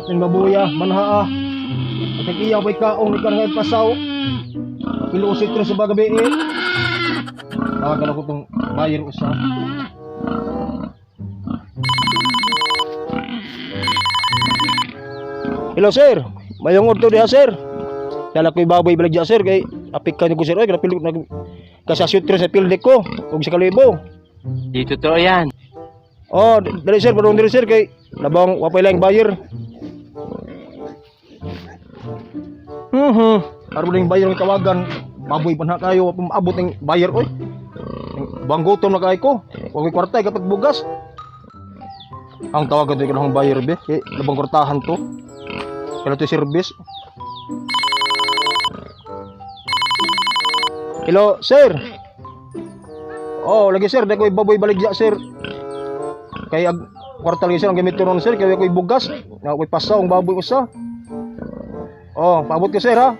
Sarap ng babuya, manhaa. At ang iya pa'y kaong ni kanang pasaw. Pilusit rin sa bagabi eh. Tawagan ako itong buyer usa. Hello sir, mayong order diha sir. Dala ko'y baboy baligya sir kay apik ka niyo ko sir oy kanang nag kasashoot rin sa pildik ko ug sa kalibo. Di totoo yan. Oh, dali sir, padung diri sir kay labang wapay lang buyer. Aron ning buyer ang tawagan, baboy pa na kayo, wa pa maabot ning buyer oy. Banggutom na kay ko. Wa koy kwarta kapag bugas. Ang tawagan ko ng buyer be, kay labang kwartahan to. Kailan to service. Hello, sir. Oh, lagi sir, dako baboy baligya sir. Kay ag kwarta lagi sir ang gamit ko ron sir, kay ako'y bugas, na ako'y pasaw ang baboy usa. Oh, paabot ko sir ha.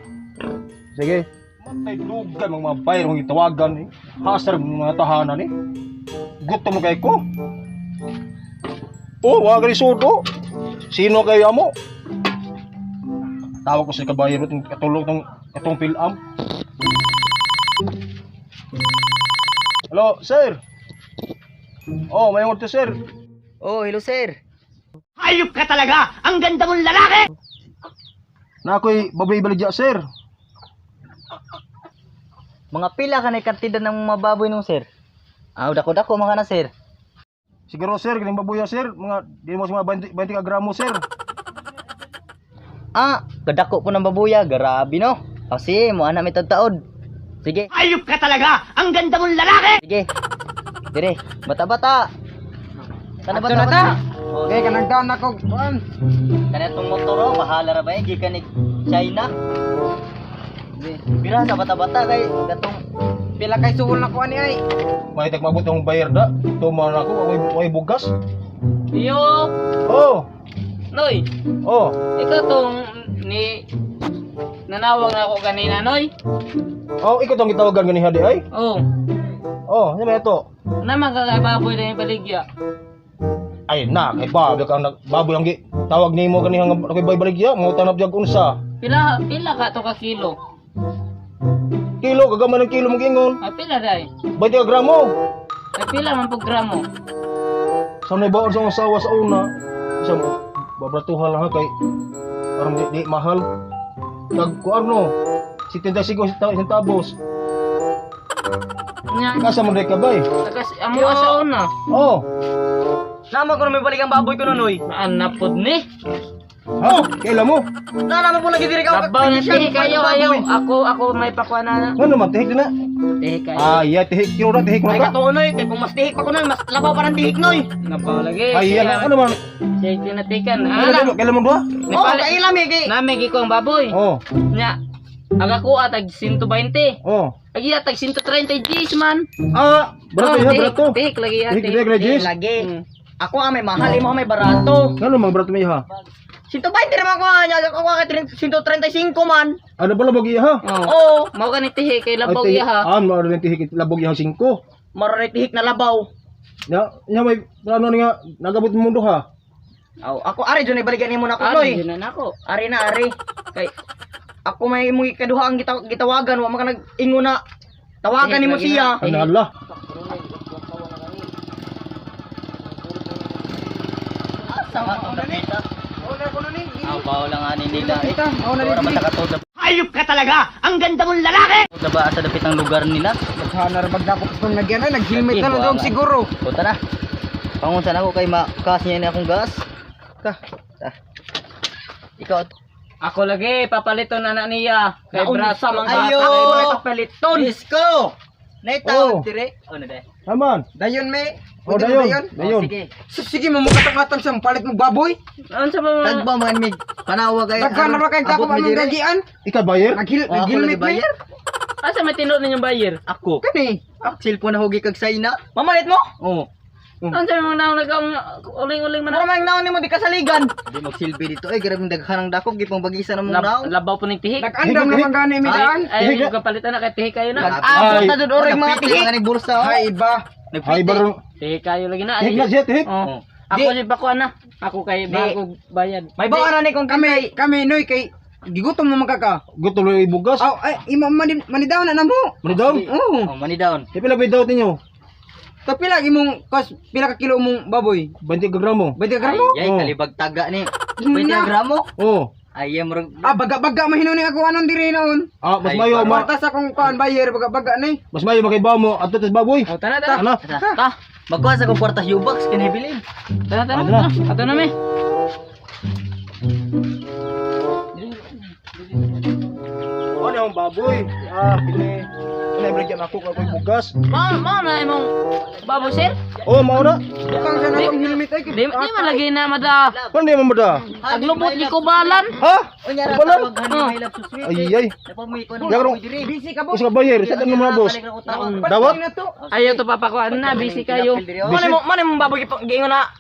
Sige. Matay dugay mga bayro ang gitawagan eh. Hasar mga tahanan eh. Gutom kay ko. Oh, wa gani sudo. Sino kayo amo? Tawag ko sa kabayero tong katulog tong katong pilam. Hello, sir. Oh, may order sir. Oh, hello sir. Hayop ka talaga! Ang ganda mong lalaki! Na ako'y baboy baligya sir. Mga pila ka na kantidad ng mga baboy nung sir. Aw, dako-dako mga na sir. Siguro sir, kining baboy sir, mga di mo sa mga 20, 20 ka gramo sir. Ah, kadako po ng babuya, grabe no. Kasi mo anak may taod. Sige, Hayop ka talaga! Ang ganda mong lalaki! sige. Dire, bata-bata. Kana bata bata. Okay, kanang down ako. Kuan. Kana tong motor oh, bahala ra ba eh, gikan ni China. Sige, Pira sa bata-bata kay katong Pila kay suol na ko ani ay. May tag mabot ang bayar da. Tuma na ako, ako'y bugas. Iyo, Oh, Noy, oh. ikaw tong ni nanawag na ako kanina, Noy. Oh, ikaw tong gitawagan ganiha di ay. Oh, Oh, ano ba ito? naman ka kay baboy na yung baligya. Ay na, kay baboy kang nag baboy ang gi tawag nimo ganiha nga ako'y bay baligya, mangutang na byag unsa. Pila pila ka to ka kilo? Kilo kagamay ng kilo mong ingon. Ay pila day. 20 ka gramo. Ay pila man pug gramo. Sa may baon sa akong asawa sa una, isa mo, babratuhan lang ha kay parang di mahal. Tag kuan no, 75 centavos. Nya, Kasa mo ka bay? tagas amo asa una. Oh, Nama ko na may balik ang baboy ko noy. Maan na pod ni. ha? Kaila mo? Na naman po lagi dire ka. Labaw na tihi kayo ayaw. Ako ako may pakuha na. Ano naman tihik na? Tihi kayo. Ah, yeah, tihik kilo na tihik na Ay ka. katuo noy, kay kung mas tihik pa ko noy, mas labaw pa ng tihik noy. Nabaw lagi. Ay, yan ano man? Siya tinatikan. Kaila Ala. mo, kaila mo duha? Oh, kaila mi kay. Nami ko ang baboy. Oh, Nya, aga ko tag 120. oh. Agi tag 130 Gs man. Ah, barato Oh, ya, tihik- barato. Tihik lagi ya. Tihik lagi, Regis. Lagi. Ako ang may mahal, imo ang may barato. Ano mang barato may ha? 120 naman ko anya, ako ka 135 man. Ano ba labog iya ha? Oh. Oo, Mao ka ni tihi kay Ay, labaw tihik- iya ha. Ah, mao rin tihik labog iya 5. maroon tihik na labaw. Nya, nya may plano ni nga nagabot mo mundo ha. Aw, ako ari jud balikan nimo na ako Ari noy. yun na nako. Ari na ari. Kay ako may imong ikaduha ang gitawagan, wa man ka nag-ingon na tawagan Tihik nimo lagi siya. Ano Allah. Aw, bawo lang ani nila. Eh. Mao na Wala man dili. takatod Hayop ka talaga! Ang ganda mong lalaki! na ba sa dapit ng lugar nila? Daghan na ra bagdako pa sa nagyan ay nag-helmet na lang dog siguro. O tara. Pangunsa na ako kay ma-gas niya na akong gas. Ka. Ta. Ikaw. Ako lagi papaliton na na niya kay brasa man ka. Ayo. Kay Papaliton. Isko. Naitaw Oh. dire. O na de. Aman. Dayon me. Oh, Pwede na dayon. Dayon. Sige. Sige mo mukatang sa palit mo baboy. Unsa ba man? Tagba man mig panawag ay. Daghan na ra kay dako abot mi anong dire. gagian. Ikaw buyer? Naghil Oh, ako lagi nag-helmet me. buyer. Asa may tinuod ninyong buyer? Ako. Kani. Ang cellphone na hugi kag sayna. Mamalit mo? Oo. Unsa may mga naong nag uling-uling man? Ano man naon nimo di kasaligan? Di magsilbi dito ay grabe daghan ang dakop gipang bagisa na mong naon. Labaw po ning tihik. Nag-andam naman gani mi daan. Ay, ay kapalitan na kay tihik kayo na. Nag-abot na jud orig mga Nagpiti tihik. Ang bulsa oh. Hay ba. Ay, baron. Tihik kayo lagi na. Tihik na siya, tihik. Oh. Ako si Pakuan na. Ako kay bago bayad. May bawa na ni kung Kami kami noy kay gigutom mo magkaka. Gutom lang ibugas. Aw ay imo mani manidaw na namo. Ano daw? Oo. Oh, money down. Di pila ba daw ninyo? To pila imong kas pila ka kilo mong baboy? 20 gramo. 20 gramo? Ay, Oh. kalibag taga ni. Na. 20 gramo? Oh. Ay, murag Ah, baga-baga mahino ni ako anon diri noon. Ah, mas Ay, mayo ma, Kwarta sa akong kuan buyer baga-baga ni. mas mayo makaibaw mo adto tas baboy. Oh, tara tara. Ano? Ta. Magkuha sa kong kwarta U-box kinibilin. Tara tara. Ano na? Tara. Ato na mi. Ano ang baboy? Ah, kini. Ano ibigyan ako kay ako'y bugas. Mao mao na imong babo sir. Oh, mao na. Bukang sa natong helmet ay. Di di man lagi na mada. Ano di man ba da? Aglubot ni kubalan. Ha? Unya ra Kubalan? tawag hani may love sweet. Ay ay. Napamoy ko Yagro. Busy ka Usa ka buyer, sa tanong mga boss. Dawat? na to. Ayaw to papakuan na busy kayo. Mano mo mano mo baboy giingon na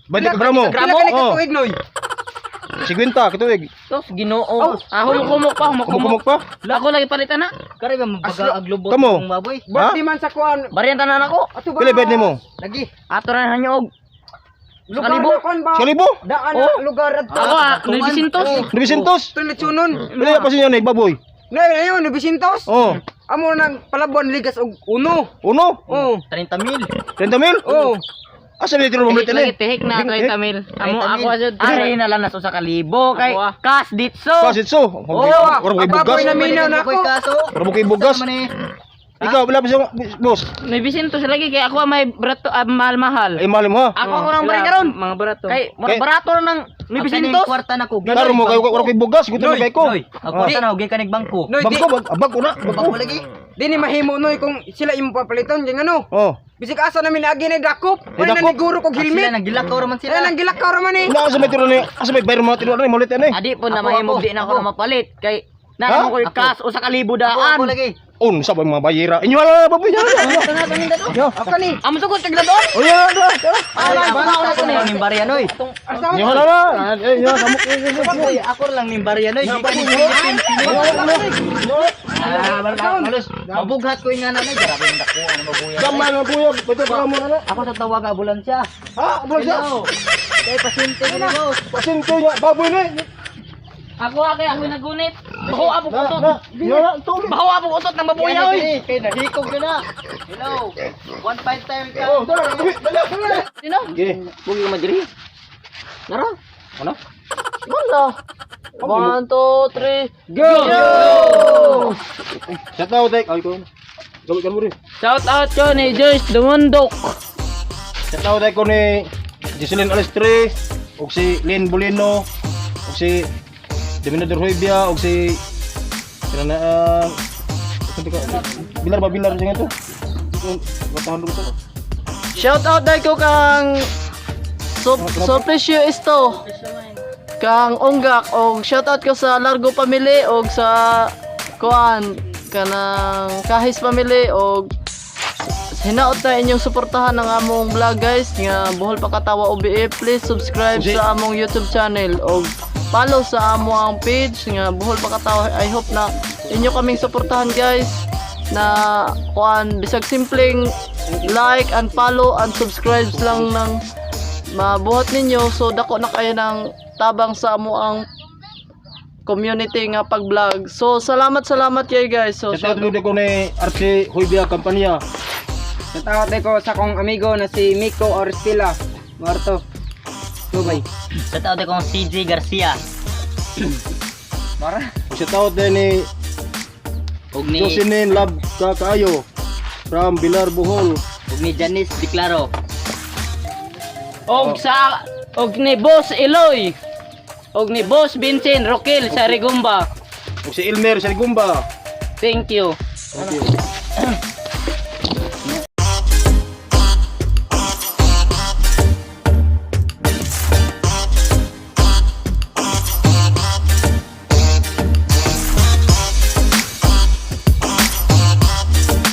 20 gramo. Pila ka ni Oh, katuig noy? 50 katuig. Tos Ginoo. Ah, humukumok pa, humukumok. Kumukmok pa. Ako lagi palitan na. Kare ba mabaga aglubot Kamo. kong baboy? Ha? Birthday man sa kuan. Bariyan tanan ako. Ato ba? Pila bayad nimo? Lagi. Ato na hanyog. Lugar Kalibo. na kuan ba? Kalibo? Daan na lugar adto. Ako ah, 900. 900. Ito lechonon. Pila pa sinyo ni baboy? Nay, ayon 900. Oh, Amo nang Palabuan ligas og uno. uno. Oh. 30 mil. 30 mil? Oh. Asa may tiro mo Tihik lagi, ni? tihik na 30 mil. Amo ako ajud. Are na lang nas usa ka libo kay Ako, ah. cash ditso. Kasit so. Oh, Ora mo ang bugas. baboy na minaw na ako. Kaso. Ora mo kay bugas. Ikaw pila pa siya boss? 900 lagi kay ako may barato ah, mahal-mahal. Ay mahal mo ha. Ako ako nang Sila, bari karon. Mga barato. Kay murag Kay- barato na nang 900. kwarta na ko. Klaro mo kayo ora kay bugas, gutom na kay ko. Noy, ang kwarta na ko kanig bangko. Noy, di, Bangko, bangko na, bangko. Bangko lagi. di ni mahimo noy kung sila imo papaliton kay ngano. Oh. Bisig asa namin agi ni dakop. Wala na dakop. ni guro kog Sila helmet. nagilakaw raman Sila sila. nang gilakaw ra man eh. Wala asa may tiro ni, asa may bayar mo tiro ni mulit ani. Adi po na Ako, mahimo ako, di na ako ako. na mapalit kay Ha? na mo ko cash usa ka libo Ako daan. ako lagi. On sa mga bayera. Inyo ala baboy niya. Yo. Ako ni. Amo sugod kag doon. Oh ya, ya. Ay, ako ako lang ning barya noy. Asa Inyo ala. Eh, yo kamuk. Uy, ako lang ning barya noy. Mabughat ko yung nga noy. Grabe ng dako ano mabuya. Gamay mo buya, pwede pa mo na. Ako sa tawag ambulansya. Ha, ambulansya. Kay pasyente ni boss. Pasyente niya, baboy ni. Ako ah, kay ako nagunit. Baho ako Na, utot. na. Yo na, tuli. Baho ako utot ng baboy oy. Kay nahikog na na. Hello. 1.5 time ka. Oh, dala, dali, dali. Sino? Sige. Bugi ka madiri. Nara. Ano? Wala. 1 2 3 Go! Shout out, ay ko. Gawin ka mo rin. Shout out ko ni Joyce Dumundok. Shout out ko ni Jocelyn Alestre, og si Lynn Bolino, og si Dominador Huybia, og si sino na Bilar ba Bilar siya nga to? Batahan ko to. Shout out dahil ko kang Sopresyo Isto. Kang Unggak og shout out ko sa Largo Family og sa kuan kanang Kahis Family og hinaot na inyong suportahan ang among vlog guys nga Bohol Pakatawa OBE. Please subscribe Usi. sa among YouTube channel og follow sa among page nga Bohol Pakatawa. I hope na inyo kaming suportahan guys na kuan bisag simpleng like and follow and subscribe lang ng mabuhat ninyo, so dako na kayo ng tabang sa amo ang community nga pag-vlog. So salamat salamat kay guys. So Shout out ko ni Archie Huybia Campania. Shout out ko sa akong amigo na si Miko Orstila. Muerto. Tubay. Shout out akong CJ Garcia. Mara. Shout out din ni Og ni Jocelyn Love Kakayo from Bilar Bohol. og ni Janice Declaro. Og sa og ni Boss Eloy. Og ni Boss Vincent Roquel sa Rigumba. Og si Elmer Sarigumba. Thank you. Thank you.